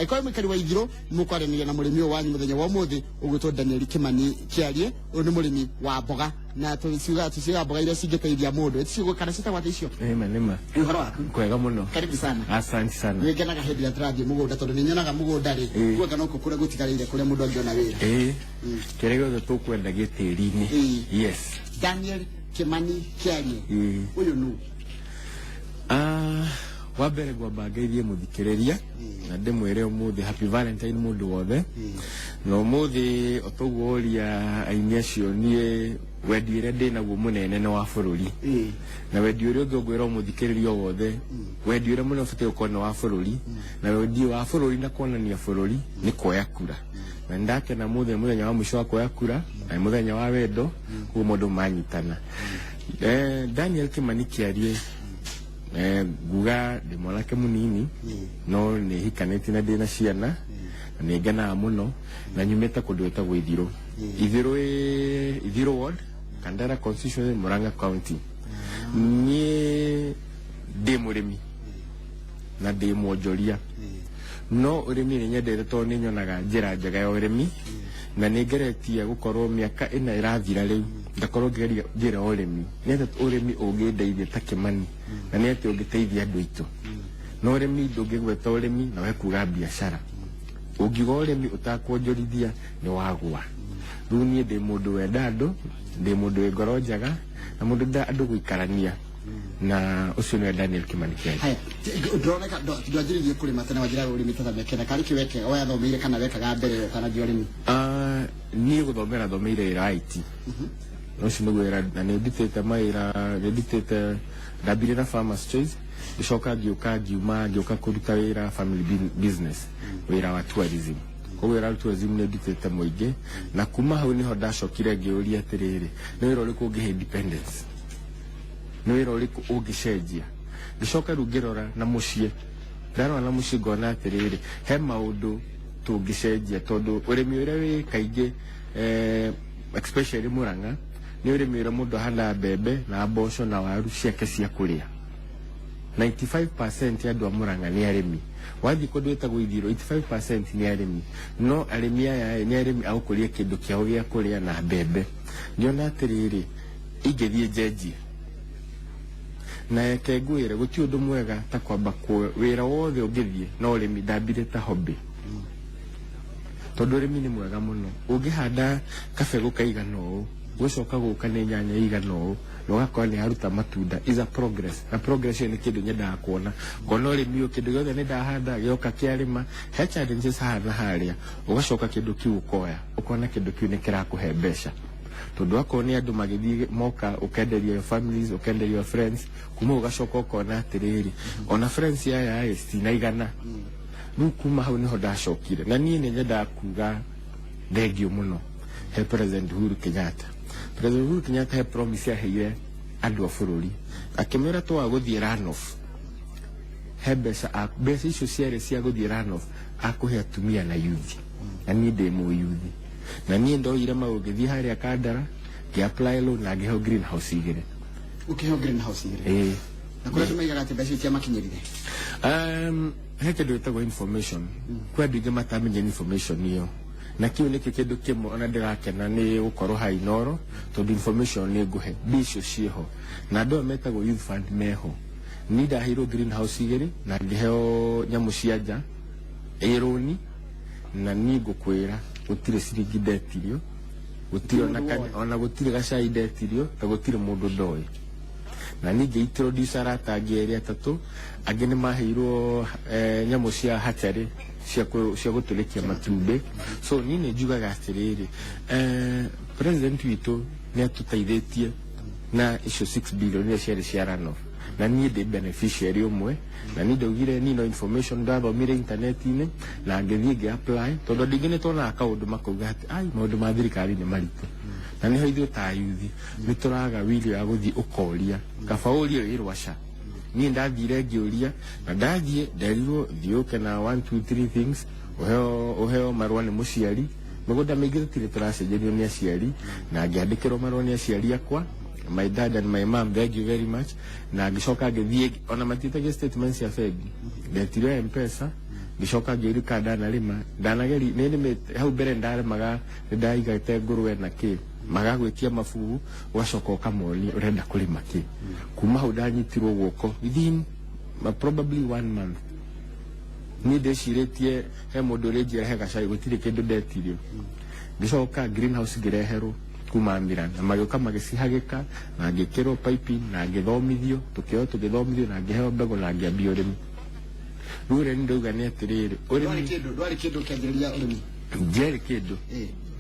Angĩkorwo wĩ mũikari wa Ithirũ, mũkwaranĩria na mũrĩmi ũyũ wanyu mũthenya wa ũmũthĩ ũgwĩtwo Daniel Kimani Kĩarie. Ũyũ nĩ mũrĩmi wa mboga na tũciuga tũciuga mboga iria cingĩteithia mũndũ ĩcigo kana ciĩtagwo atĩa icio? Nĩma nĩma. Nĩ ũhoro waku? Kwega mũno. Karibu sana. Asante sana. Nĩ ngenaga hĩndĩ ĩrĩa tũrathiĩ mũgũnda tondũ nĩ nyonaga mũgũnda rĩ kuanga no kũrĩa gũtigarĩire kũrĩa mũndũ angĩona wĩra. Ĩĩ. Kĩrĩa gĩothe tũkwenda gĩ tĩri-inĩ. Yes. Daniel Kimani Kĩarie, ũyũ nũ? Ah, wa mbere ngwamba ngeithie mũthikĩrĩria na ndĩmwĩre ũmũthĩ happy Valentine mũndũ wothe. Na ũmũthĩ o toguo ũria aini acio, niĩ wendi ũrĩa ndĩ naguo mũnene nĩ wa bũrũri. Na wendi ũrĩa ũngĩ ũngwĩra mũthikĩrĩria o wothe, wendi ũrĩa mũnene ũbatiĩ gũkorwo nĩ wa bũrũri, na wendi wa bũrũri na kuonania bũrũri nĩ kuoya kura. Na nĩ ndakena mũthĩ nĩ mũthenya wa mũico wa kuoya kura na nĩ mũthenya wa wendo, koguo mũndũ manyitana. Daniel Kimani Kĩarie, nguga ndĩ mwanake mũnini no nĩ hikanĩtie na ndĩ na ciana na nĩ ngenaga mũno na nyumĩte kũndũ gwĩtagwo Ithirũ. Ithirũ ĩ Ithirũ ward, Kandara constituency, Murang'a County. Niĩ ndĩ mũrĩmi na ndĩ mwonjoria, no ũrĩmi nĩ nyendete tondũ nĩ nyonaga njĩra njega ya ũrĩmi na nĩ ngeretie gũkorwo mĩaka 4 ĩrathira rĩu ngakorwo ngĩgeria njĩra ya ũrĩmi. Nĩ atĩ ũrĩmi ũngĩndeithia ta Kĩmani na nĩ atĩ ũngĩteithia andũ aitũ. Na ũrĩmi ndũngĩgweta ũrĩmi na we kuga biacara, ũngiuga ũrĩmi ũtakwonjorithia nĩ wagwa. Rĩu niĩ ndĩ mũndũ wenda andũ, ndĩ mũndũ wĩ ngoro njega na mũndũ nda andũ gũikarania, na ũcio nĩwe Daniel Kimani Kĩarie. Haya, ndĩroneka ndwanjĩrĩirie kũrĩma tene, wanjĩra ũrĩmĩte ta mĩaka 4. Karĩ kĩ weke wathomeire kana wekaga mbere ũtananjia ũrĩmi? Ah, niĩ gũthomera thomeire wĩra wa IT na ũcio nĩguo wĩra na nĩ ndutĩte mawĩra, nĩ ndutĩte. Ndambire na Farmers Choice, ngĩcoka ngĩũka ngiuma ngĩũka kũruta wĩra family business, wĩra wa tourism. Koguo wĩra wa tourism nĩ ndutĩte mũingĩ, na kuma hau nĩho ndacokire ngĩũria atĩrĩrĩ, nĩ wĩra ũrĩkũ ũngĩhe independence, nĩ wĩra ũrĩkũ ũngĩcenjia? Ngĩcoka rĩu ngĩrora na mũciĩ, ndarora na mũciĩ ngona atĩrĩrĩ, he maũndũ tũngĩcenjia tondũ ũrĩmi ũrĩa wĩ kaingĩ, especially Murang'a, nĩ ũrĩmi ũrĩa mũndũ ahandaga mbembe na mboco na waru ciake cia kũrĩa. 95% ya andũ a Murang'a nĩ arĩmi. Wathiĩ kũndũ gwĩtagwo Ithirũ, 85% nĩ arĩmi, no arĩmi aya nĩ arĩmi a gũkũria kĩndũ kĩao gĩa kũrĩa na mbembe. Ngĩona atĩrĩrĩ, ingĩthiĩ njenjie na reke ngwĩre, gũtirĩ ũndũ mwega ta kwamba wĩra wothe ũngĩthiĩ na ũrĩmi. Ndambire ta hobby tondũ ũrĩmi nĩ mwega mũno. Ũngĩhanda kabegũ kaigana ũũ, gũcoka gũka nĩ nyanya igana ũũ na ũgakora nĩ yaruta matunda, is a progress, na progress ĩyo nĩ kĩndũ nyendaga kuona. Ngona ũrĩmi ũyũ, kĩndũ gĩothe nĩ ndahanda gĩoka kĩarĩma, he challenges haha na harĩa, ũgacoka kĩndũ kĩu ũkoya ũkona kĩndũ kĩu nĩ kĩrakũhe mbeca, tondũ akorwo nĩ andũ magĩthiĩ moka ũkenderia your families, ũkenderia your friends. Kuma ũgacoka ũkona atĩrĩrĩ, ona friends aya ĩ citinaigana. Rĩu kuma hau nĩho ndacokire, na niĩ nĩ nyendaga kuga thengiũ mũno he President Uhuru Kenyatta. President Uhuru Kenyatta he promise aheire andũ a bũrũri, akĩmwĩra twaga gũthiĩ runoff, he mbeca, mbeca icio ciarĩ cia gũthiĩ runoff akũhe atumia na youth, na niĩ ndĩ mũyuthi. Na niĩ ndoire mau ngĩthiĩ harĩa Kandara, ngĩ apply loan na ngĩheo greenhouse 2. Ũkĩheo greenhouse 2? Ĩĩ. Na kũrĩa andũ maigaga atĩ mbeca itiamakinyĩrire? He kĩndũ gĩtagwo information. Kwĩ andũ aingĩ matamenya information ĩyo, na kĩu nĩkĩo kĩndũ kĩmwe ona ndĩrakena nĩ gũkorwo ha Inoro, tondũ information nĩ ngũhe mbia icio ciĩho na andũ aya metagwo Youth Fund meho. Ni ndaheirwo greenhouse 2 na ngĩheo nyamũ cia nja ĩ rũni, na niĩ ngũkwĩra gũtirĩ ciringi ndetirio, gũtirĩ ona ona gũtirĩ gacai ndetirio, na gũtirĩ mũndũ ndoĩ. Na niĩ ngĩ introduce arata angĩ erĩ atatũ angĩ nĩ maheirwo nyamũ cia hatchery cia gũtũrĩkia matumbĩ. So niĩ nĩ njugaga atĩrĩrĩ, president witũ nĩ atũteithĩtie na icio 6 billion iria ciarĩ cia runoff, na niĩ ndĩ beneficiary ũmwe. Na niĩ ndaugire niĩ no information ndathomire internet-inĩ na ngĩthiĩ ngĩ apply, tondũ andũ aingĩ nĩ tuonaga kaũndũ makauga atĩ ai, maũndũ ma thirikari nĩ maritũ, na nĩho ithuĩ ta yuthi nĩ tũraga wilio ya gũthiĩ ũkoria kaba ũrie wĩrwo aca. Niĩ ndathire ngĩũria, na ndathiĩ nderirwo thiĩ ũke na one two three things, ũheo marũa nĩ mũciari. Mĩgũnda mĩingĩ tũtirĩ tũracenjerio nĩ aciari, na ngĩandĩkĩrwo marũa nĩ aciari akwa, my dad and my mom, thank you very much. Na ngĩcoka ngĩthiĩ, ona matiĩtagia statement cia bengi, ndetire M-Pesa. Ngĩcoka ngĩũria kana ndanarĩma ndanageri nĩ nĩmĩte hau mbere, ndarĩmaga, nĩ ndaigĩte ngũrwe na kĩ, magagwĩtia mabugu, ũgacoka ũkamonia ũrenda kũrĩma kĩ. Kuma hau ndanyitirwo guoko within probably one month. Niĩ ndĩcirĩtie he mũndũ ũrĩnjĩra he gacai, gũtirĩ kĩndũ ndetirio. Ngĩcoka greenhouse ngĩreherwo kuma Miran na magĩũka magĩcihagĩka na ngĩkĩrwo piping na ngĩthomithio, tũkĩoyo tũgĩthomithio na ngĩheo mbegũ na ngĩambia ũrĩmi. Rĩu ũrĩa nĩ ndauga nĩ atĩrĩrĩ, Ndwarĩ ũrĩmi kĩndũ, ndwarĩ kĩndũ ũkĩanjĩrĩria ũrĩmi. Ndiarĩ kĩndũ.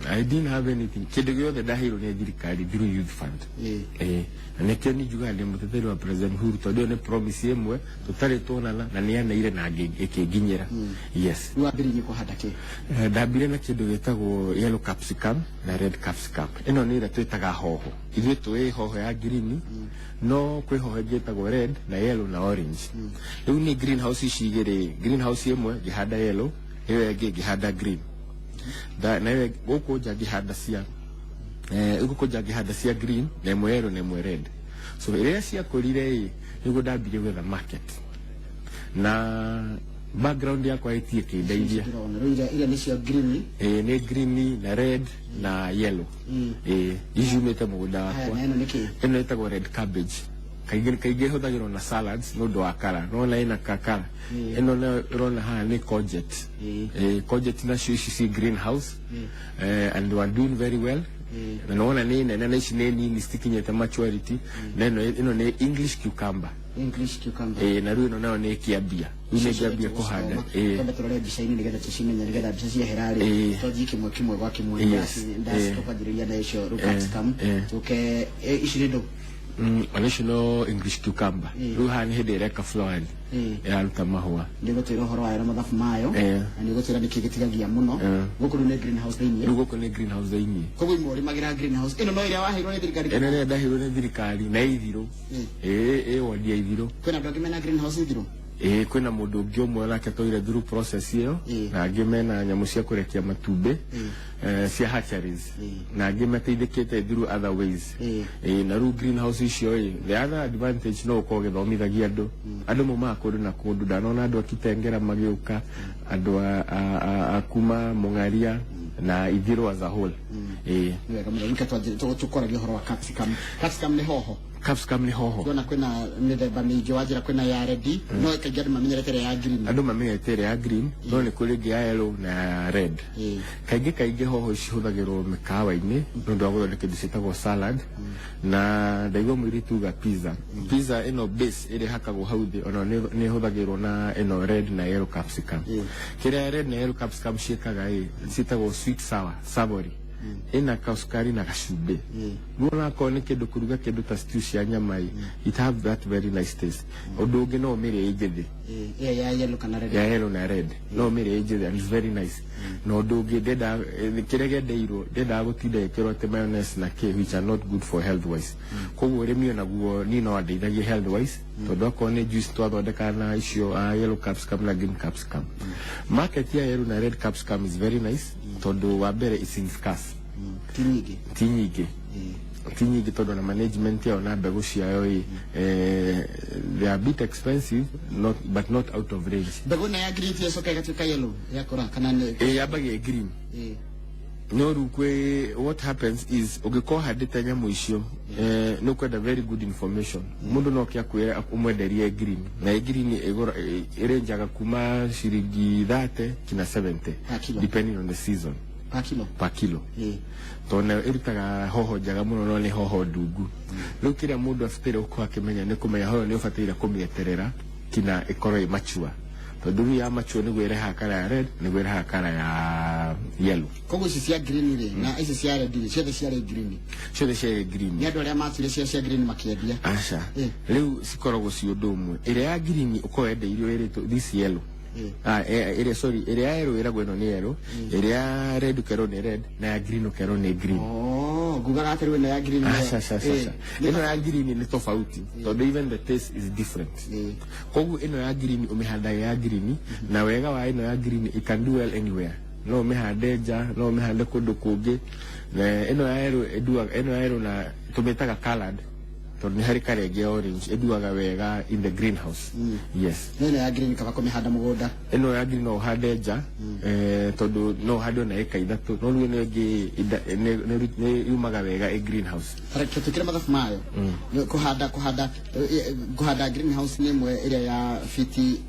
I didn't have anything. Kĩndũ gĩothe ndaheirwo nĩ thirikari through Youth Fund. Na nĩkĩo niĩ njugaga ndĩ mũteteri wa President Uhuru, tondũ ĩyo nĩ promise ĩmwe tũtarĩ tuonana na nĩ aneire na ĩkĩnginyĩra, yes. Rĩu wambĩrĩirie kũhanda kĩ? Ndambire na kĩndũ gĩtagwo yellow capsicum na red capsicum. Ĩno nĩ ĩrĩa twĩtaga hoho. Ithuĩ tũĩ hoho ya green, no kwĩ hoho ĩngĩ ĩtagwo red na yellow na orange. Rĩu nĩ greenhouse ici igĩrĩ, greenhouse ĩmwe ngĩhanda yellow, ĩyo ĩngĩ ngĩhanda green. Na ĩyo gũkũ nja ngĩhanda cia gũkũ nja ngĩhanda cia green na ĩmwe yellow na ĩmwe red. So rĩrĩa ciakũrire ĩ, nĩguo ndambirie gwetha market, na background yakwa ĩtie kĩndeithia. Ndĩrona rĩu iria nĩcio green. Ĩĩ, nĩ green na red na yellow. Ĩĩ, ici ciumĩte mũgũnda Haya, wakwa. Na ĩno nĩ kĩ? Ĩno ĩtagwo red cabbage. Kaingĩ kaingĩ ĩhũthagĩrwo na salads nĩ ũndũ wa kara, nona ĩna kakara. Ĩno nayo ĩrona haha nĩ courgette. Ĩĩ, courgette nacio ici ci greenhouse and we are doing very well, na nona nĩ nene na ici nĩ nini, citikinyĩte maturity. Na ĩno nĩ English cucumber. English cucumber. Ĩĩ, na rĩu ĩno nayo nĩ ĩkĩambia, rĩu nĩ ĩkĩambia kũhanda, ĩĩ. Twambe tũrore mbica-inĩ nĩgetha tũcimenye, nĩgetha mbica ciehera rĩ, twanjie kĩmwe kĩmwe gwa kĩmwe. Ndaci tũkwanjĩrĩria na icio rĩu capsicum, tũke ici nĩ ndũ? Ona icio no English cucumber. Rĩu haha nĩ hĩndĩ ĩreka flowering, ĩraruta mahũa. Nĩ ũgũtwĩra ũhoro wayo na mathabu mayo, na nĩ ũgũtwĩra nĩkĩ gĩtigagia mũno. Gũkũ rĩu nĩ greenhouse thĩinĩ. Rĩu gũkũ nĩ greenhouse thĩinĩ. Koguo imwe ũrĩmagĩra greenhouse ĩno no ĩrĩa waheirwo nĩ thirikari? Ĩno nĩyo ndaheirwo nĩ thirikari na ithirũ. Ĩĩ, ĩ wodi ya ithirũ. Kwĩna andũ angĩ mena greenhouse ithirũ? Ĩĩ, kwĩna mũndũ ũngĩ ũmwe nake twaire through process ĩyo, na angĩ mena nyamũ cia kũrekia matumbĩ, cia hatcheries, na angĩ mateithĩkĩte through other ways. Ĩĩ, na rĩu greenhouse icio ĩ, the other advantage no ũkorwo ũgĩthomithagia andũ. Andũ maumaga kũndũ na kũndũ. Ndanona andũ a Kitengera magĩũka, andũ a kuma Mũng'aria na Ithirũ as a whole, ĩĩ. Nĩ wega mũno. Rĩu tũkwaragia ũhoro wa capsicum. Capsicum nĩ hoho. Capsicum nĩ hoho. Ndĩrona kwĩna mĩthemba mĩingĩ, wanjĩra kwĩna ya red, no kaingĩ andũ mamenyerete ĩrĩa ya green. Andũ mamenyete ĩrĩa ya green, no nĩ kũrĩ ĩngĩ ya yellow na ya red. Kaingĩ kaingĩ hoho ici cihũthagĩrwo mĩkawa-inĩ nĩ ũndũ wa gũthondeka indo ciĩtagwo salad, na ndaigua mũirĩtu uga pizza. Pizza ĩno base ĩrĩa ĩhakagwo hau thĩ ona nĩ ĩhũthagĩrwo na ĩno red na yellow capsicum. Kĩrĩa red na yellow capsicum ciĩkaga ĩ, ciĩtagwo sweet sour savory, ĩna kasukari na gacumbĩ. Rĩu onakorwo nĩ kĩndũ kũruga kĩndũ ta stew cia nyama ĩ, it have that very nice taste. Ũndũ ũngĩ no ũmĩrĩe ĩ njĩthĩ. Ĩyo ya yellow kana red? Ya yellow na red no ũmĩrĩe ĩ njĩthĩ and it's very nice. Na ũndũ ũngĩ ndenda kĩrĩa gĩendeirwo, ndendaga gũtinda ĩkĩrwo atĩ mayonnaise na kĩ, which are not good for health wise. Koguo ũrĩmi onaguo niĩ no andeithagie health wise, tondũ akorwo nĩ juice twathondeka na icio yellow capsicum na green capsicum. Market ya yellow na red capsicum is very nice, tondũ wa mbere it's in scarce. Ti nyingĩ. Ti nyingĩ, ti nyingĩ, tondũ na management yao na mbegũ ciayo ĩ, they are a bit expensive, not, but not out of range. Mbegũ ĩno ya green ĩcoka ĩgatuĩka yellow yakũra kana nĩ? Ĩ, yambagia ĩ green. No rĩu kwĩ what happens is ũngĩkorwo handĩte nyamũ icio, nĩ ũkwenda very good information. Mũndũ no ke akwĩre ũmwenderie green, na ĩ green ĩrĩnjaga kuma ciringi 30 kinya 70 Per kilo. depending on the season. Per kilo. Per kilo. Tondũ nayo ĩrutaga hoho njega mũno, no nĩ hoho ndungu. Rĩu kĩrĩa mũndũ abataire gũkorwo akĩmenya nĩ kũmenya hoho nĩ ũbataire kũmĩeterera kinya ĩkorwo ĩ mature, tondũ rĩu ya mature nĩguo ĩrehaga kara ya red, nĩguo ĩrehaga kara ya yellow. Koguo ici cia green rĩ na ici cia red rĩ, ciothe ciarĩ green? Ciothe ciarĩ green. Nĩ andũ arĩa matuire cia green makĩendia? Aca. Rĩu cikoragwo ci ũndũ ũmwe. Ĩrĩa ya green ũkorwo wendeirio ĩrĩtwo this yellow. Ah, ĩrĩa, sorry, ĩrĩa ya yellow ĩragwo ĩno nĩ yellow, ĩrĩa ya red ũkerwo nĩ red, na ya green ũkerwo nĩ green. Oh, ngugaga atĩ rĩu ĩno ya green Aca, aca, aca, aca. Ĩno ya green nĩ tofauti, tondũ even the taste is different. Koguo ĩno ya green ũmĩhandaga ya green, na wega wa ĩno ya green, it can do well anywhere. No ũmĩhande nja, no ũmĩhande kũndũ kũngĩ. Na ĩno ya yellow ĩnduaga, ĩno ya yellow na tũmĩtaga colored, Tondũ nĩ harĩ karenge ya orange ĩnduaga wega in the greenhouse. Yes. No ĩno ya green kaba kũmĩhanda mũgũnda. Ĩno ya green no ũhande nja, tondũ no ũhande ona ĩka 3, no rĩu ĩno ĩngĩ nĩ yumaga wega ĩ greenhouse. Tareke tũkĩre mathabu mayo. Kũhanda greenhouse nĩ ĩmwe ĩrĩa ya fiti,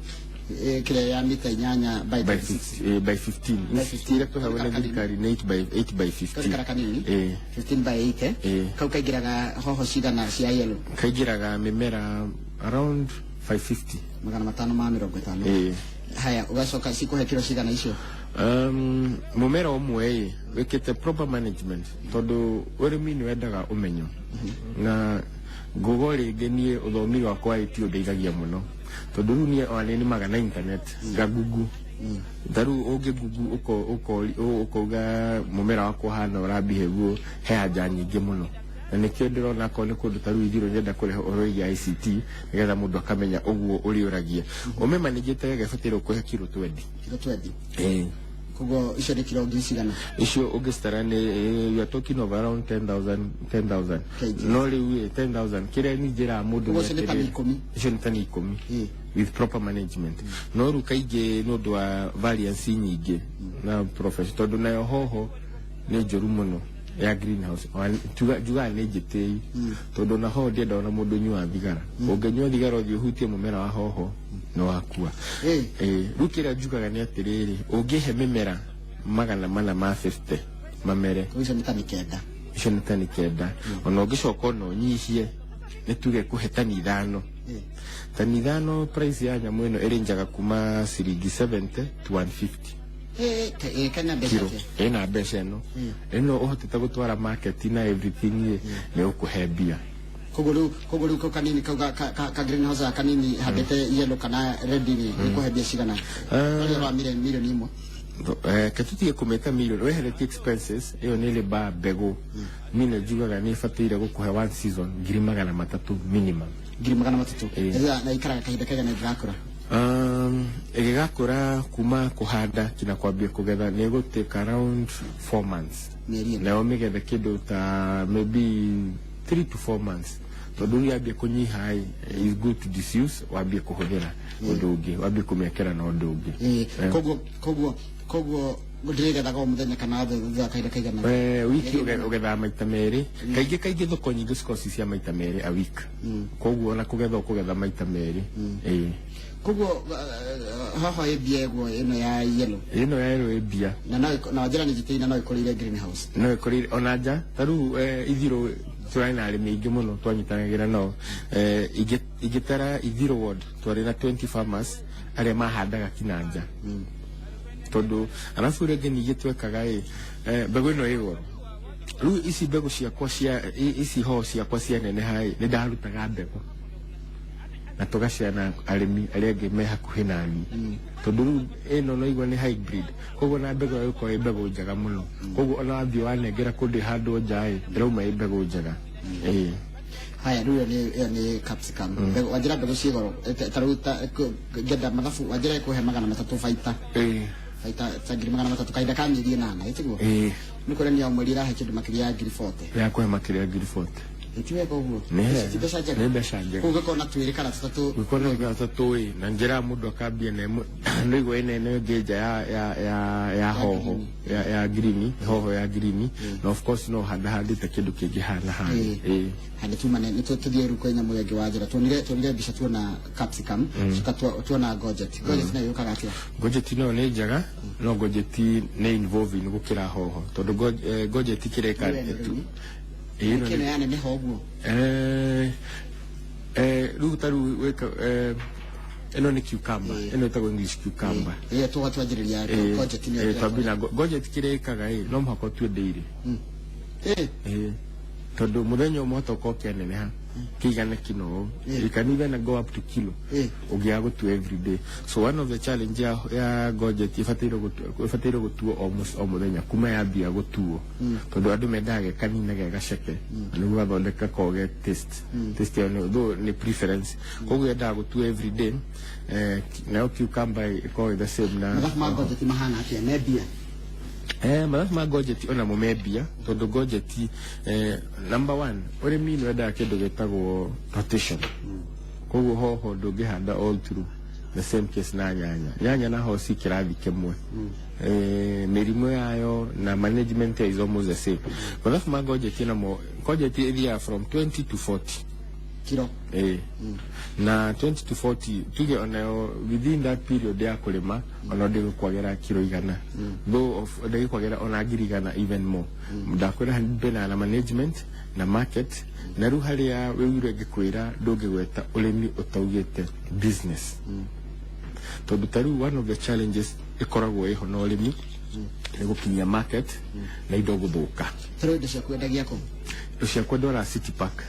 kĩrĩa ya mita 8 by by 26. By 15. By 15. Iria tũheagwo nĩ thirikari nĩ 8 by 8 by 15. Kara kanini. Eh. 15 by 8, eh? Eh. Kau kaingĩraga hoho cigana cia yellow? Kaingĩraga mĩmera around 550. 550. Eh. Haya, ũgacoka cikũhe kiro cigana icio? Mũmera ũmwe ĩ wĩkĩte proper management, tondũ ũrĩmi nĩ wendaga ũmenyo, na ngugo rĩngĩ niĩ ũthomi wakwa IT ũndeithagia mũno, tondũ rĩu niĩ ona nĩ nĩmaga na internet ngagugu. Ta rĩu ũngĩgugu ũkauga mũmera wakwa ũhana ũrambihĩguo, he anja nyingĩ mũno, na nĩkĩo ndĩrona akorwo nĩ kũndũ ta rĩu ithirũ nyenda kũrehe ũhoro wĩgiĩ ICT, nĩgetha mũndũ akamenya ũguo ũrĩũragia ũmĩmanĩjĩte wega, ĩbataire gũkũhe kiro 20. Kiro 20? Eh. Koguo icio nĩ kiro ngiri cigana? Icio ũngĩcitara nĩ you are talking of around 10,000, 10,000. Kg. No rĩu 10,000 kĩrĩa ni njĩraga mũndũ Koguo nĩ icio nĩ tani atĩrĩrĩ, 10. Icio nĩ tani 10 with proper management. No rĩu kaingĩ nĩ ũndũ wa variance nyingĩ na profession, tondũ nayo hoho nĩ njũru mũno ya greenhouse. Njugaga nĩ njĩtĩi, tondũ na hoho ndienda ona mũndũ ũnyuaga thigara. Ũngĩnyua thigara ũthiĩ ũhutie mũmera wa hoho, nĩ wakua. Rĩu kĩrĩa njugaga nĩ atĩrĩrĩ, ũngĩhe mĩmera 450 mamere, Koguo icio nĩ tani 9. Icio nĩ tani 9. Ona ũngĩcoka ona ũnyihie, nĩ tuge kũhe tani 5. Tani 5, price ya nyamũ ĩno ĩrĩ njaga kuma ciringi 70 to 150. Kana mbeca Kiro. atĩa? Ĩna mbeca ĩno. Ĩno ũhotete gũtwara market na everything ĩ nĩ ũkũhe mbia. Koguo rĩu kau kanini kau ka greenhouse gaka kanini handĩte yellow kana red rĩ, ĩkũhe mbia cigana? Rũrĩa rwa 1 million? Ke tũtige kũmĩta milioni, weheretie expenses, ĩyo nĩ rĩba mbegũ, niĩ nĩ njugaga nĩ ĩbataire gũkũhe one season 300,000 minimum. 300,000? Ĩĩ. Na ikaraga kahinda kaigana ĩngĩgakũra? Ĩgĩgakũra kuma kũhanda kinya kwambia kũgetha nĩ ĩgũtake around 4 months. Mĩeri 4. Nayo mĩgethe kĩndũ ta maybe 3 to 4 months, tondũ rĩu yambia kũnyiha ĩ, is good to disuse, wambie kũhũthĩra ũndũ ũngĩ, wambie kũmĩakĩra na ũndũ ũngĩ. Koguo ndĩrĩgethaga o mũthenya kana thutha wa kahinda kaigana? Wiki ũgethaga maita merĩ. Kaingĩ kaingĩ thoko nyingĩ cikoragwo ci cia maita merĩ a week, koguo ona kũgetha ũkũgetha maita merĩ, ĩĩ. Koguo hoho ĩ mbia ĩguo ĩno ya yellow? Ĩno ya yellow ĩ mbia. Na no na njĩra nĩ njĩtĩire na no ĩkũrĩire greenhouse? No ĩkũrĩire ona nja. Ta rĩu ithirũ tũrarĩ na arĩmi aingĩ mũno twanyitanagĩra nao. Ingĩtara Ithirũ ward twarĩ na 20 farmers arĩa mahandaga kinya nja, tondũ arabu rĩngĩ ningĩ twekaga ĩ, mbegũ ĩno ĩ goro. Rĩu ici mbegũ ciakwa cia ici hoho ciakwa cia neneha ĩ, nĩ ndarutaga mbegũ na tũgaciana arĩmi arĩa angĩ me hakuhĩ nani, tondũ rĩu ĩno no igua nĩ hybrid, koguo na mbegũ ĩyo ĩkorwo ĩ mbegũ njega mũno, koguo ona wathiĩ wanengera kũndũ ĩhandwo nja ĩ, ĩrauma ĩ mbegũ njega, ĩĩ. Haya, rĩu ĩyo nĩ capsicum. Mbegũ wanjĩra mbegũ ciĩ goro. Ta rĩu ta ngenda mathabu, wanjĩra ĩkũhe 300 baita. Ĩĩ. Baita ta 300,000 kahinda ka mĩeri 8, ĩtiguo? Ĩĩ. Nĩ kũrenia o mweri ĩrahe kĩndũ makĩria ya 40,000. Ya kũhe makĩria ya 40,000. Ĩti wega ũguo? Nĩ Ici ti mbeca njega? Nĩ mbeca njega. Koguo ũngĩkorwo na twĩrĩ kana tũtatũ. Gũkorwo na gatatũ ĩ, na njĩra mũndũ akambia na ĩmwe nĩ igua ĩna ĩno ĩngĩ nja ya hoho ya green, hoho ya green, na of course no handa handĩte kĩndũ kĩngĩ hana hana. Ĩĩ. Hande tuma nĩ tũthiĩ rĩu kwĩ nyamũ ĩngĩ wa njĩra. Tuonire mbica, tuona capsicum, coka tuona courgette. Courgette nayo yũkaga atĩa? Courgette nayo nĩ njega, no courgette nĩ involving gũkĩra hoho, tondũ courgette kĩreka Nĩ we mũrĩmi? Ĩĩ, ĩno Kĩno yaneneha ũguo? Rĩu ta rĩu wĩka ĩno nĩ cucumber. Ĩno ĩtagwo English cucumber. Ĩyo tuga twanjĩrĩria courgette nĩyo? Twambie na courgette. Kĩrĩa ĩkaga ĩ, no mũhaka ũtue daily. Ĩĩ, tondũ mũthenya ũmwe hota ũkorwo kĩaneneha kĩigane kino ũũ. It can even go up to kilo ũngĩaga gũtua every day. So one of the challenge ya courgette, ĩbataire gũtuo almost o mũthenya kuma yambia gũtuo, tondũ andũ mendaga ge kanini ge gaceke na nĩguo gathondeka koge taste ĩyo though nĩ preference, koguo yendaga gũtuo every day. Nayo cucumber ĩkoragwo ĩ the same na Mathabu ma courgette mahana atĩa, me mbia? Mathabu ma gojeti onamo me mbia, tondũ gojeti, number one, ũrĩmi nĩ wendaga kĩndũ gĩtagwo rotation. Koguo hoho ndũngĩhanda all through the same case na nyanya. Nyanya na hoho ci kĩrathi kĩmwe, mĩrimũ yayo na management yayo is almost the same. Mathabu ma gojeti namo, gojeti ĩthiaga from 20 to 40 kilo. Na 20 to 40, tuge onayo within that period ya kũrĩma, ona ndĩgũkwagĩra kilo 100, though of ndĩgũkwagĩra ona 100,000, even more. Ndakwĩra mbena na management na market, na rĩu harĩa wĩwire ngĩkwĩra ndũngĩgweta ũrĩmi ũtaugĩte business, tondũ ta rĩu one of the challenges ĩkoragwo ĩho na ũrĩmi nĩ gũkinyia market na indo gũthũka. Tarĩu indo ciaku endagia kũ? Indo ciakwa ndwaraga City Park.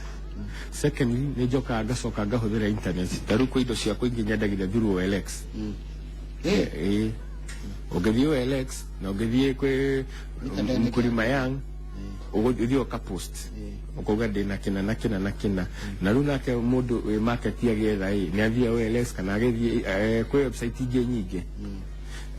Secondly, nĩ njokaga ngacoka ngahũthĩra internet. Ta rĩu kwĩ indo ciakwa ingĩ nyendagĩria through OLX. Ĩĩ, ũngĩthiĩ OLX na ũngĩthiĩ kwĩ Mitandao-inĩ. Mkulima Young, ũgũthiĩ ũka post, ũkauga ndĩna kĩna na kĩna na kĩna, na rĩu nake mũndũ wĩ market agĩetha ĩ nĩ athiĩ OLX kana agĩthiĩ kwĩ website ingĩ nyingĩ,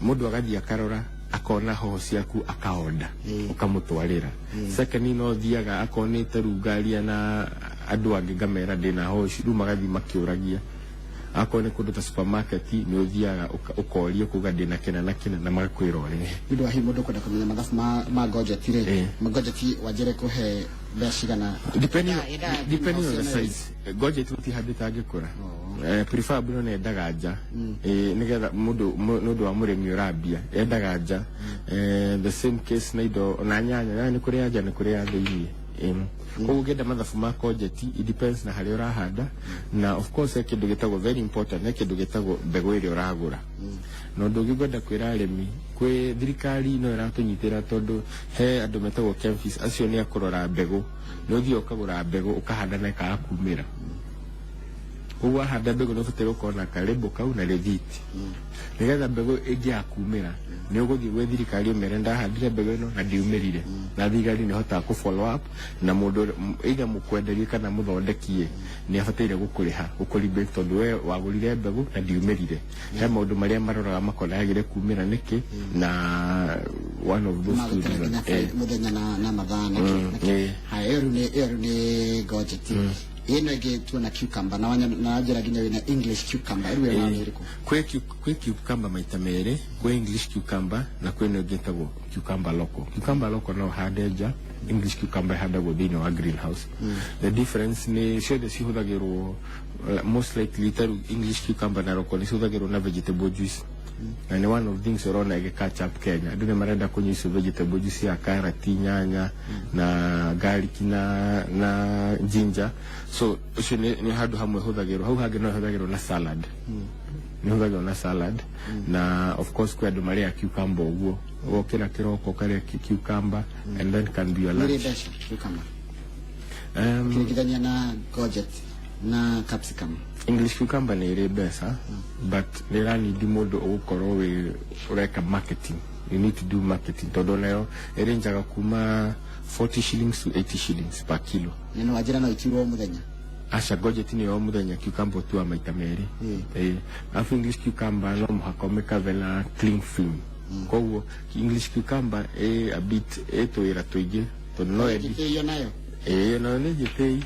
mũndũ agathiĩ akarora, akona hoho ciaku, akaonda, ũkamũtwarĩra. Secondly, no thiaga akorwo nĩ ta rĩu ngaria na andũ angĩ, ngamera ndĩna hoho ici, rĩu magathiĩ makĩũragia. Akorwo nĩ kũndũ ta supermarket, nĩ ũthiaga ũkoria kuga ndĩna kĩna na kĩna, na magakwĩra ũrehe. Nĩ ũndũ wa hihi mũndũ kwenda kũmenya mathabu ma gojeti rĩ, ma gojeti wanjĩre kũhe mbeca cigana? Depending, depending on the Greenhouse. size. Gojeti gũtihandĩte angĩkũra. Preferably no nendaga nja, nĩgetha mũndũ nĩ ũndũ wa mũrĩmi ũrambia endaga nja. The same case na indo na nyanya. Nyanya nĩ kũrĩ ya nja, nĩ kũrĩ ya thĩiniĩ. Koguo ũngĩenda mathabu ma courgette, it depends na harĩa ũrahanda, na of course he kĩndũ gĩtagwo, very important, he kĩndũ gĩtagwo mbegũ ĩrĩa ũragũra. Na ũndũ ũngĩ ngwenda kwĩra arĩmi, kwĩ thirikari no ĩratũnyitĩra, tondũ he andũ metagwo KEMFIS, acio nĩ akũrora mbegũ. Nĩ ũthiĩ ũkagũra mbegũ, ũkahanda na ĩkaga kumĩra. Koguo wahanda mbegũ, nĩ ũbataire gũkorwo na karĩmbũ kau na rĩthiti, nĩgetha mbegũ ĩngĩaga kumĩra, nĩ ũgũthiĩ gwĩ thirikari ũmere ndahandire mbegũ ĩno na ndiumĩrire, na thirikari nĩ ĩhotaga kũ follow up na mũndũ either mũkwenderie kana mũthondekie nĩ abataire gũkũrĩha, gũkũ tondũ we wagũrire mbegũ na ndiumĩrire. He maũndũ marĩa maroraga makona yagĩre kumĩra nĩkĩ, na one of those two magũtara reasons. nginya mũthenya na mathaa na kĩ na kĩ. Haya, ĩyo rĩu nĩ gojeti. Ĩno ĩngĩ tuona cucumber na na njĩra nginya wĩna English cucumber. Rĩu ĩyo nĩ ĩrĩkũ? Kwĩ cucumber maita merĩ: kwĩ English cucumber na kwĩ ĩno ĩngĩ ĩtagwo cucumber local. Cucumber local no ũhande nja, English cucumber ĩhandagwo thĩinĩ wa greenhouse. The difference nĩ ciothe cihũthagĩrwo, most likely ta rĩu English cucumber na local nĩ cihũthagĩrwo na vegetable juice, na nĩ one of things ũrona ĩgĩ catch up Kenya. Andũ nĩ marenda kũnyua icio vegetable juice ya karati, nyanya na garlic na ginger. So ũcio nĩ handũ hamwe hũthagĩrwo. Hau hangĩ no ĩhũthagĩrwo na salad, nĩ hũthagĩrwo na salad. Na of course kwĩ andũ marĩa cucumber ũguo wokĩra kĩroko ũkarĩa cucumber and then can be your Nĩ ĩrĩ lunch. mbeca cucumber ũkĩringithania na courgette na capsicum? English cucumber nĩ ĩrĩ mbeca, but nĩ ĩranindi mũndũ ũgũkorwo wĩ ũreka marketing. You need to do marketing, tondũ nayo ĩrĩnjaga kuma 40 shillings to 80 shillings per kilo. Na nĩ wanjĩra no iturwo o mũthenya? Aca, courgette nĩ o mũthenya, cucumber ũtuaga maita merĩ. Ĩĩ, alafu English cucumber no mũhaka ũmĩkave na cling film. Koguo English cucumber ĩ a bit ĩ tũwĩra tũingĩ, tondũ no endi. Ĩyo nayo? Ĩĩ, nayo nĩ njĩtĩi.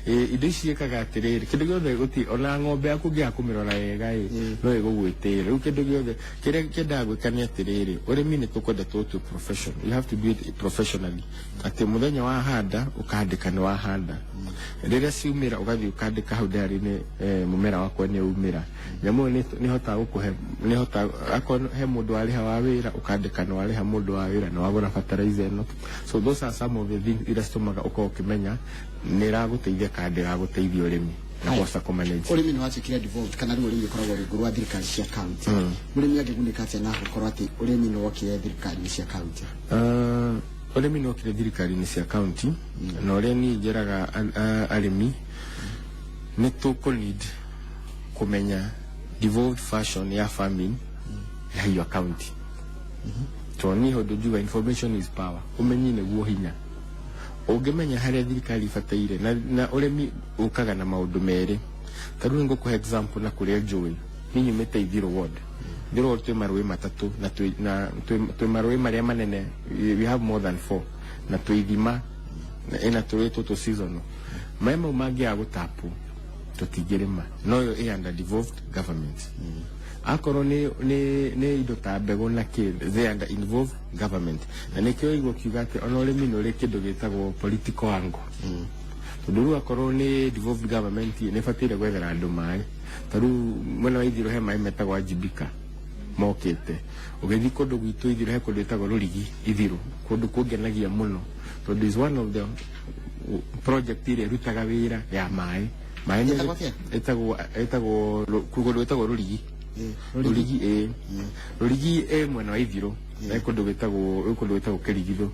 Ĩĩ, indo ici ciĩkaga atĩrĩrĩ, kĩndũ gĩothe gũti ona ng'ombe yaku ũngĩaga kũmĩrora wega ĩ, no ĩgũgwĩtĩĩra. Rĩu kĩndũ gĩothe kĩrĩa kĩendaga gwĩka nĩ atĩrĩrĩ, ũrĩmi nĩ tũkwenda tũtue profession. You have to do it professionally, atĩ mũthenya wahanda ũkandĩka nĩ wahanda, rĩrĩa ciumĩra ũgathiĩ ũkandĩka hau ndari-inĩ, mũmera wakwa nĩ umĩra. Nyamũ ĩyo nĩ ĩhotaga gũkũhe, nĩ ĩhotaga akorwo he mũndũ warĩha wa wĩra, ũkandĩka nĩ warĩha mũndũ wa wĩra, nĩ wagũra fertilizer ĩno. So those are some of the things iria citũmaga ũkorwo ũkĩmenya nĩ ĩragũteithia kana ndĩragũteithia ũrĩmi na Haya. kũhota kũmanage. Ũrĩmi nĩ watuĩkire devolved, kana rĩu ũrĩmi ũkoragwo rungu rwa thirikari cia county. Mũrĩmi angĩgunĩka atĩa na gũkorwo atĩ ũrĩmi nĩ wokire thirikari cia county? Ũrĩmi nĩ wokire thirikari-inĩ cia county, na ũrĩa niĩ njĩraga arĩmi nĩ tũkũ need kũmenya devolved fashion ya farming ya your county, tondũ niĩ ũndũ njuga, information is power, ũmenyi nĩguo hinya. Ũngĩmenya harĩa thirikari ibataire na ũrĩmi ũkaga na maũndũ merĩ. Ta rĩu nĩngũkũhe example na kũrĩa njũĩ, niĩ nyumĩte Ithiro ward. Ithiro Ward twĩ marũĩ matatũ na twĩ na twĩ marũĩ marĩa manene, we have more than four, na twĩ ithima na ĩna tũrũĩ tũtũ seasonal. Maĩ mau mangĩaga gũtapwo tũtingĩrĩma, no ĩyo ĩ under devolved government. Akorwo nĩ indo ta mbegũ na kĩ, they under involved government. Na nĩkĩo igua kiuga atĩ ona ũrĩmi nĩ ũrĩ kĩndũ gĩtagwo political angle, tondũ rĩu akorwo nĩ devolved government nĩ ĩbataire gwethera andũ maĩ. Ta rĩu mwena wa Ithiro he maĩ metagwo Ajibika mokĩte. Ũgĩthiĩ kũndũ gwitũ Ithiro, he kũndũ gwĩtagwo Rũrigi Ithiro, kũndũ kũngenagia mũno tondũ is one of the project ĩrĩa ĩrutaga wĩra ya maĩ. Maĩ Ĩtagwo atĩa? Ĩtagwo kũndũ gwĩtagwo Rũrigi. Rũrigi, ĩ Rũrigi ĩ mwena wa Ithiro, he kũndũ gwĩtagwo Kĩrigithũ.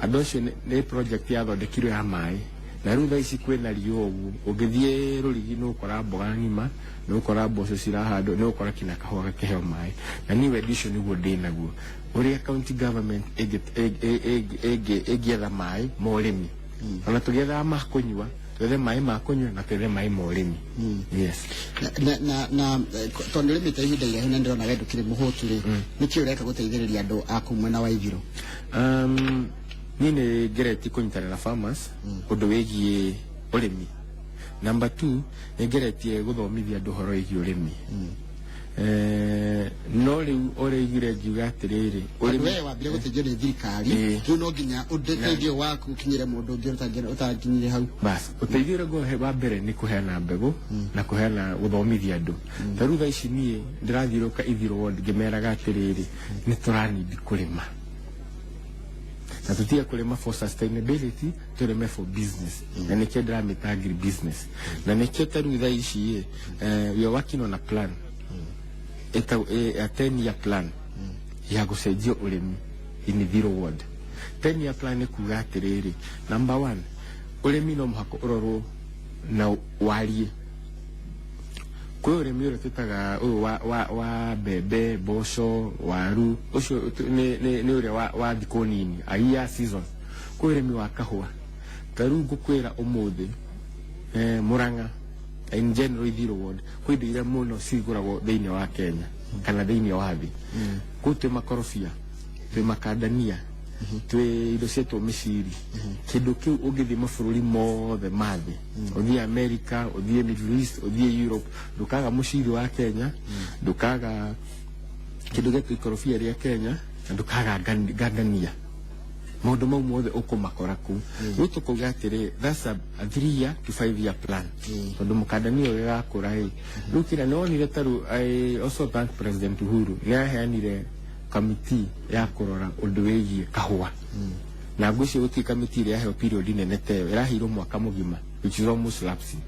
Andũ acio nĩ project yathondekirwo ya maĩ, na rĩu thaa ici kwĩna riũa ũguo, ũngĩthiĩ Rũrigi nĩ ũkora mboga ng'ima, nĩ ũkora mboco cirahandwo, nĩ ũkora kinya kahũa gakĩheo maĩ. Na niĩ wendi ũcio nĩguo ndĩ naguo, ũrĩa county government ĩngĩetha maĩ ma ũrĩmi. Ona tũgĩethaga ma kũnyua, twethe maĩ ma kũnyua na twethe maĩ ma ũrĩmi, yes. Na tondũ ũrĩmĩte ihinda iraihu na ndĩrona we ndũkĩrĩ mũhũtu rĩ, nĩkĩ ũreka gũteithĩrĩria andũ a kũu mwena wa Ithiro? Niĩ nĩ ngeretie kũnyitana na farmers ũndũ wĩgiĩ ũrĩmi. Number two, nĩ ngeretie gũthomithia andũ ũhoro wĩgiĩ ũrĩmi. No rĩu ũrĩa igire ngiuga atĩrĩrĩ, tondũ we wambire gũteithio nĩ thirikari, rĩu no nginya ũteithio waku ũkinyĩre mũndũ ũngĩ ũtakinyire hau. Bas, ũteithio ũrĩa ngũhe wa mbere nĩ kũheana mbegũ na kũheana gũthomithia andũ. Ta rĩu thaa ici niĩ ndĩrathiũrũka Ithiro Ward ngĩmeraga atĩrĩrĩ, nĩ tũranindi kũrĩma na tũtige kũrĩma for sustainability, tũrĩme for business, na nĩkĩo ndĩramĩta agri business. Na nĩkĩo ta rĩu thaa ici ĩ, we are working on a plan ĩtagwo a 10 year plan ya gũcenjia ũrĩmi in Ithiro Ward. 10 year plan nĩ kuga atĩrĩrĩ, number one, ũrĩmi no mũhaka ũrorwo na wariĩ. Kwĩ ũrĩmi ũrĩa twĩtaga ũyũ wa mbembe, mboco, waru, ũcio nĩ ũrĩa wa thikũ nini, a year season. Kwĩ ũrĩmi wa kahũa. Ta rĩu ngũkwĩra ũmũthĩ, Murang'a, in general Ithiro Ward, kwĩ indo iria mũno cigũragwo thĩinĩ wa Kenya kana thĩinĩ wa thĩ. Kũu twĩ makorobia, twĩ makandania, twĩ indo cietwo mĩciri. Kĩndũ kĩu ũngĩthiĩ mabũrũri mothe ma thĩ, ũthiĩ America, ũthiĩ Middle East, ũthiĩ Europe, ndũkaga mũciri wa Kenya, ndũkaga kĩndũ gĩetwo ikorobia rĩa Kenya, na ndũkaga ngandania. Maũndũ mau mothe ũkũmakora kũu. Rĩu tũkauga atĩrĩ, that's a 3 year to 5 year plan, tondũ mũkandania ũyũ ũgakũra ĩ. Rĩu kĩrĩa nĩ wonire ta rĩu, I also thank President Uhuru, nĩ aheanire kamiti ya kũrora ũndũ wĩgiĩ kahũa, na ngwĩciria gũtirĩ kamiti ĩrĩa yaheo period nene ta ĩyo, ĩraheirwo mwaka mũgima, which is almost lapsing.